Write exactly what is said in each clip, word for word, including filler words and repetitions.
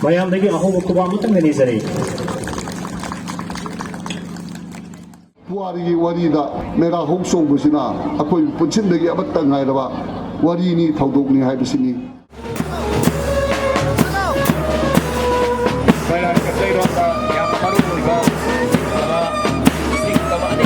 ꯃꯌꯥꯝꯗꯒꯤ ꯑꯍꯧꯕ ꯈꯨꯕꯥꯛ ꯑꯃꯇꯪꯒ ꯅꯤꯖꯔꯤ꯫ ꯄꯨꯋꯥꯔꯤꯒꯤ ꯋꯥꯔꯤꯗ ꯃꯦꯔꯥ ꯍꯧ ꯆꯣꯡꯕꯁꯤꯅ ꯑꯩꯈꯣꯏ ꯄꯨꯟꯁꯤꯟꯕꯒꯤ ꯑꯃꯠꯇ ꯉꯥꯏꯔꯕ ꯋꯥꯔꯤꯅꯤ, ꯊꯧꯗꯣꯛꯅꯤ ꯍꯥꯏꯕꯁꯤꯅꯤ꯫ ꯃꯣꯏꯔꯥꯡ ꯀꯆꯩꯔꯣꯝꯗ ꯌꯥꯝ ꯃꯔꯨ ꯑꯣꯏꯕ ꯏꯁꯤꯡ ꯇꯕꯥꯅꯤ꯫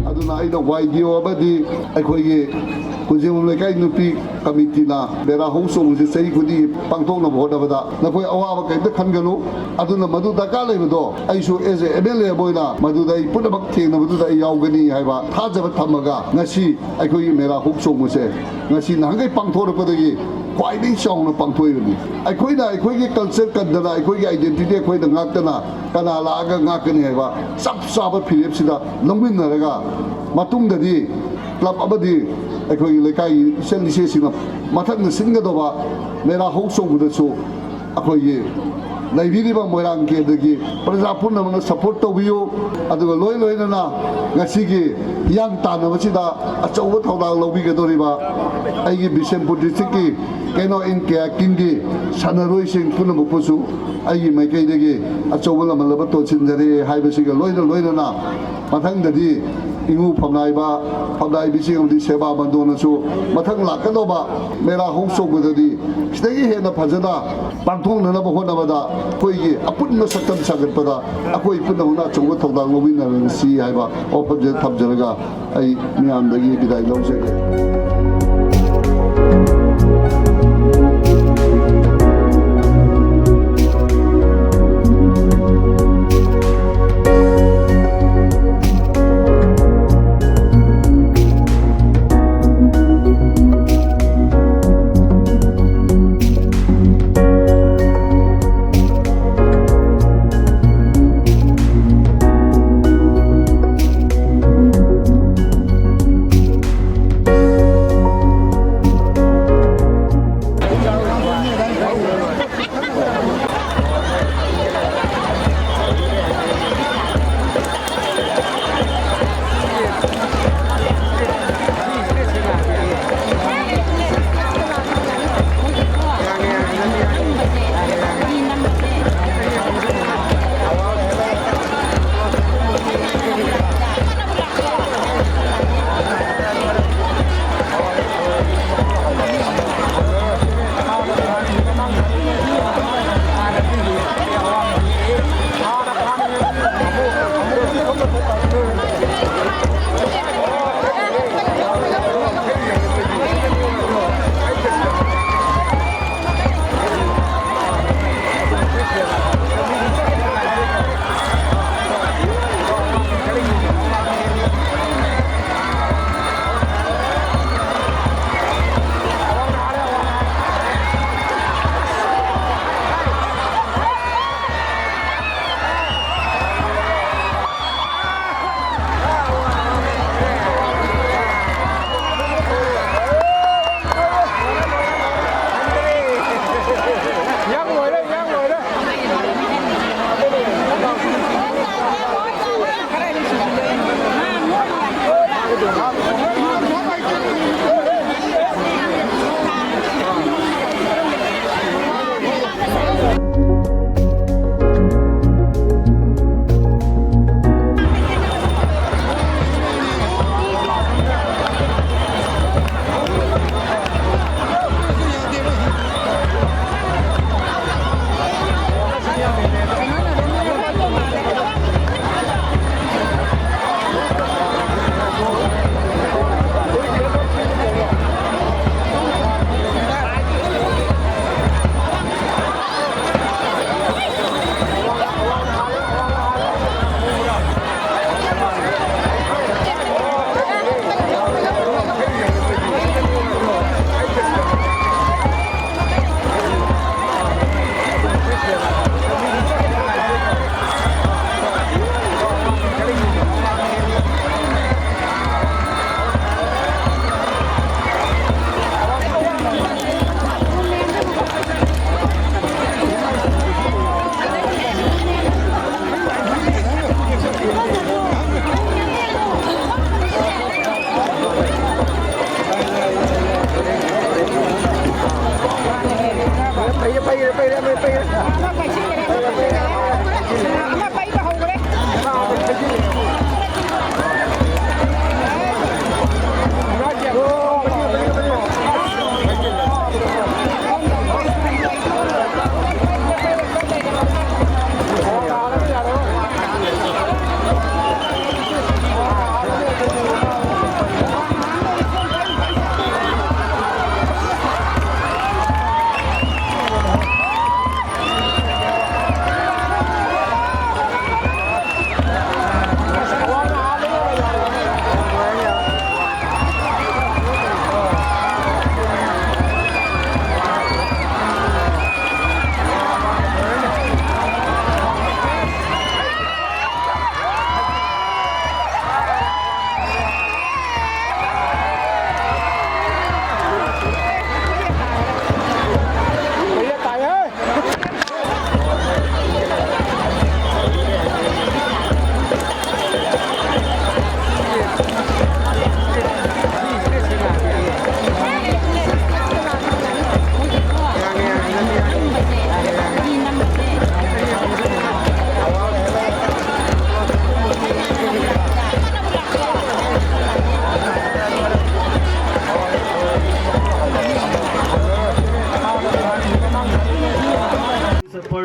ꯑꯗꯨꯅ ꯑꯩꯅ ꯋꯥꯏ ꯗꯤ ꯑꯣ ꯑꯃꯗꯤ ꯑꯩꯈꯣꯏꯒꯤ ꯀꯨꯟꯖꯦꯡꯕꯝ ꯂꯩꯀꯥꯏ ꯅꯨꯄꯤ ꯀꯃꯤꯇꯤꯅ ꯃꯦꯔꯥ ꯍꯧ ꯆꯣꯡꯕꯁꯤ ꯆꯍꯤ ꯈꯨꯗꯤꯡꯒꯤ ꯄꯥꯡꯊꯣꯛꯅꯕ ꯍꯣꯠꯅꯕꯗ ꯅꯈꯣꯏ ꯑꯋꯥꯕ ꯀꯔꯤꯝꯇ ꯈꯟꯒꯅꯨ꯫ ꯑꯗꯨꯅ ꯃꯗꯨ ꯗꯔꯀꯥꯔ ꯂꯩꯕꯗꯣ ꯑꯩꯁꯨ as a M L A ꯑꯃ ꯑꯣꯏꯅ ꯃꯗꯨꯗ ꯑꯩ ꯄꯨꯝꯅꯃꯛ ꯊꯦꯡꯅꯕꯗꯨꯗ ꯑꯩ ꯌꯥꯎꯒꯅꯤ ꯍꯥꯏꯕ ꯊꯥꯖꯕ ꯊꯝꯃꯒ ꯉꯁꯤ ꯑꯩꯈꯣꯏꯒꯤ ꯃꯦꯔꯥ ꯍꯧ ꯆꯣꯡꯕꯁꯦ ꯉꯁꯤ ꯅꯍꯥꯟꯈꯩ ꯄꯥꯡꯊꯣꯔꯛꯄꯗꯒꯤ ꯈ꯭ꯋꯥꯏꯗꯒꯤ ꯆꯥꯎꯅ ꯄꯥꯡꯊꯣꯛꯏꯕꯅꯤ꯫ ꯑꯩꯈꯣꯏꯅ ꯑꯩꯈꯣꯏꯒꯤ culture ꯀꯟꯗꯅ, ꯑꯩꯈꯣꯏꯒꯤ identity ꯑꯩꯈꯣꯏꯅ ꯉꯥꯛꯇꯅ ꯀꯅꯥ ꯂꯥꯛꯑꯒ ꯉꯥꯛꯀꯅꯤ ꯍꯥꯏꯕ ꯆꯞ ꯆꯥꯕ ꯐꯤꯔꯦꯞꯁꯤꯗ ꯂꯧꯃꯤꯟꯅꯔꯒ ꯃꯇꯨꯡꯗꯗꯤ club ꯑꯃꯗꯤ ꯑꯩꯈꯣꯏꯒꯤ ꯂꯩꯀꯥꯏꯒꯤ ꯏꯆꯜ ꯏꯆꯦꯁꯤꯡꯅ ꯃꯊꯪꯗ ꯁꯤꯟꯒꯗꯧꯕ ꯃꯦꯔꯥ ꯍꯧ ꯆꯣꯡꯕꯗꯁꯨ ꯑꯩꯈꯣꯏꯒꯤ ꯂꯩꯕꯤꯔꯤꯕ ꯃꯣꯏꯔꯥꯡ ꯀꯦꯟꯗ꯭ꯔꯒꯤ ꯄ꯭ꯔꯖꯥ ꯄꯨꯝꯅꯃꯛꯅ support ꯇꯧꯕꯤꯌꯨ꯫ ꯑꯗꯨꯒ ꯂꯣꯏ ꯂꯣꯏꯅꯅ ꯉꯁꯤꯒꯤ ꯍꯤꯌꯥꯡ ꯇꯥꯟꯅꯕꯁꯤꯗ ꯑꯆꯧꯕ ꯊꯧꯗꯥꯡ ꯂꯧꯕꯤꯒꯗꯧꯔꯤꯕ ꯑꯩꯒꯤ ꯕꯤꯁꯦꯝꯄꯨꯔ districtꯀꯤ ꯀꯦꯅꯣ ꯏꯟ ꯀꯌꯥꯀꯤꯡꯒꯤ ꯁꯥꯟꯅꯔꯣꯏꯁꯤꯡ ꯄꯨꯝꯅꯃꯛꯄꯨꯁꯨ ꯑꯩꯒꯤ ꯃꯥꯏꯀꯩꯗꯒꯤ ꯑꯆꯧꯕ ꯂꯃꯟ ꯑꯃ ꯇꯣꯟꯁꯤꯟꯖꯔꯤ ꯍꯥꯏꯕꯁꯤꯒ ꯂꯣꯏꯅ ꯂꯣꯏꯅꯅ ꯃꯊꯪꯗꯗꯤ ꯏꯉꯨ ꯐꯝꯅꯥꯏꯕ, ꯐꯝꯅꯥꯏꯕꯤꯁꯤꯡ ꯑꯃꯗꯤ ꯁꯦꯕꯥ ꯃꯟꯗꯣꯟꯅꯁꯨ ꯃꯊꯪ ꯂꯥꯛꯀꯗꯧꯕ ꯃꯦꯂꯥ ꯍꯧ ꯆꯣꯡꯕꯗꯗꯤ ꯁꯤꯗꯒꯤ ꯍꯦꯟꯅ ꯐꯖꯅ ꯄꯥꯡꯊꯣꯛꯅꯅꯕ ꯍꯣꯠꯅꯕꯗ ꯑꯩꯈꯣꯏꯒꯤ ꯑꯄꯨꯟꯕ ꯁꯛꯇꯝ ꯁꯥꯒꯠꯄꯗ ꯑꯩꯈꯣꯏ ꯄꯨꯟꯅ ꯍꯧꯅ ꯑꯆꯧꯕ ꯊꯧꯗꯥꯡ ꯂꯧꯃꯤꯟꯅꯔꯁꯤ ꯍꯥꯏꯕ ꯋꯥꯐꯝꯁꯦ ꯊꯝꯖꯔꯒ ꯑꯩ ꯃꯤꯌꯥꯝꯗꯒꯤ ꯕꯤꯗꯥꯏ ꯂꯧꯖꯒꯦ꯫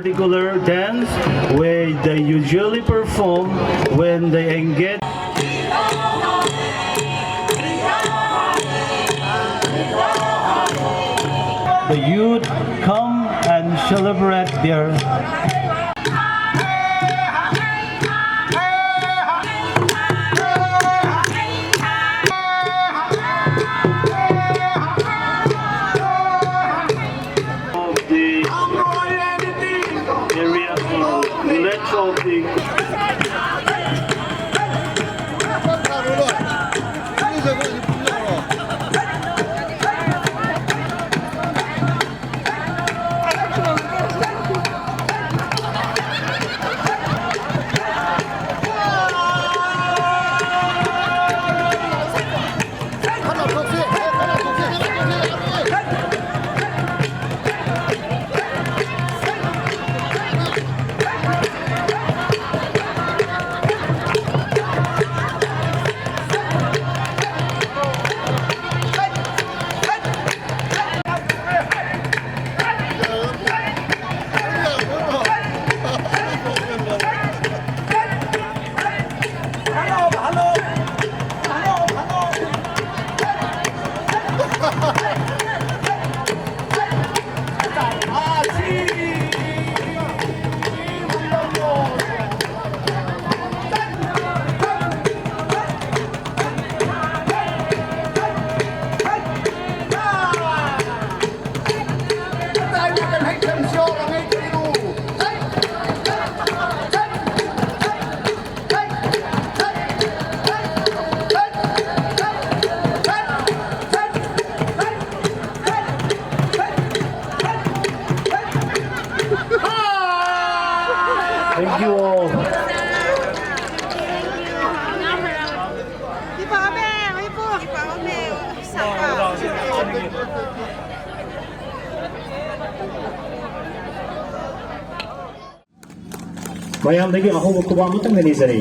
particular dance where they usually perform when they engage. The youth come and celebrate their of the area of Village of the Thank you all. ꯃꯌꯥꯝꯗꯒꯤ ꯑꯍꯧꯕ ꯈꯨꯕꯥꯛ ꯑꯃꯇꯪꯒ ꯅꯤꯖꯔꯤ꯫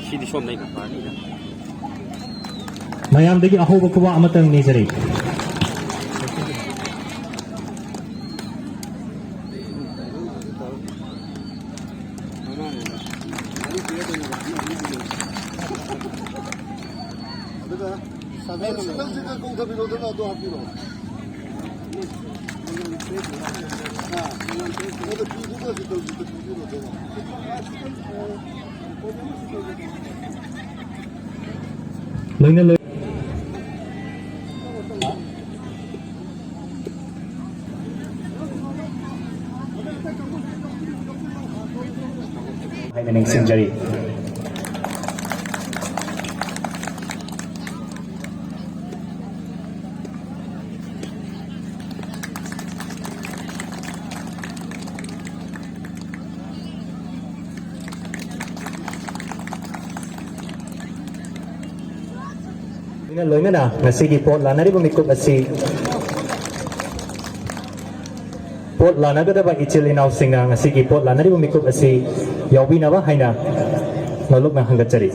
ꯁꯤꯗꯤ ꯁꯣꯝꯗꯩ ꯀꯛꯄꯅꯤꯗ꯫ ꯃꯌꯥꯝꯗꯒꯤ ꯑꯍꯧꯕ ꯈꯨꯕꯥꯛ ꯑꯃꯇꯪ ꯅꯤꯖꯔꯤ꯫ ꯑꯗꯨꯒ ꯁꯚꯦꯟ ꯁꯤꯇꯜꯁꯤꯗ ꯀꯧꯊꯕꯤꯔꯣꯗꯅ ꯑꯗꯨ ꯍꯥꯞꯄꯤꯔꯣ꯫ ꯑꯥ, ꯑꯗꯨ ꯐꯤꯗꯨꯒ ꯁꯤꯇꯜꯁꯤꯗ ꯄꯤꯕꯤꯔꯣꯗꯅ꯫ ꯂꯣꯏꯅ ꯂꯣꯏ-, ꯍꯥꯏꯅ ꯅꯤꯡꯁꯤꯡꯖꯔꯤ꯫ ꯂꯣꯏꯅ ꯂꯣꯏꯅꯅ ꯉꯁꯤꯒꯤ ꯄꯣꯠ ꯂꯥꯟꯅꯔꯤꯕ ꯃꯤꯀꯨꯞ ꯑꯁꯤ, ꯄꯣꯠ ꯂꯥꯟꯅꯒꯗꯕ ꯏꯆꯤꯜ ꯏꯅꯥꯎꯁꯤꯡꯅ ꯉꯁꯤꯒꯤ ꯄꯣꯠ ꯂꯥꯟꯅꯔꯤꯕ ꯃꯤꯀꯨꯞ ꯑꯁꯤ ꯌꯥꯎꯕꯤꯅꯕ ꯍꯥꯏꯅ ꯅꯣꯂꯨꯛꯅ ꯍꯪꯒꯠꯆꯔꯤ꯫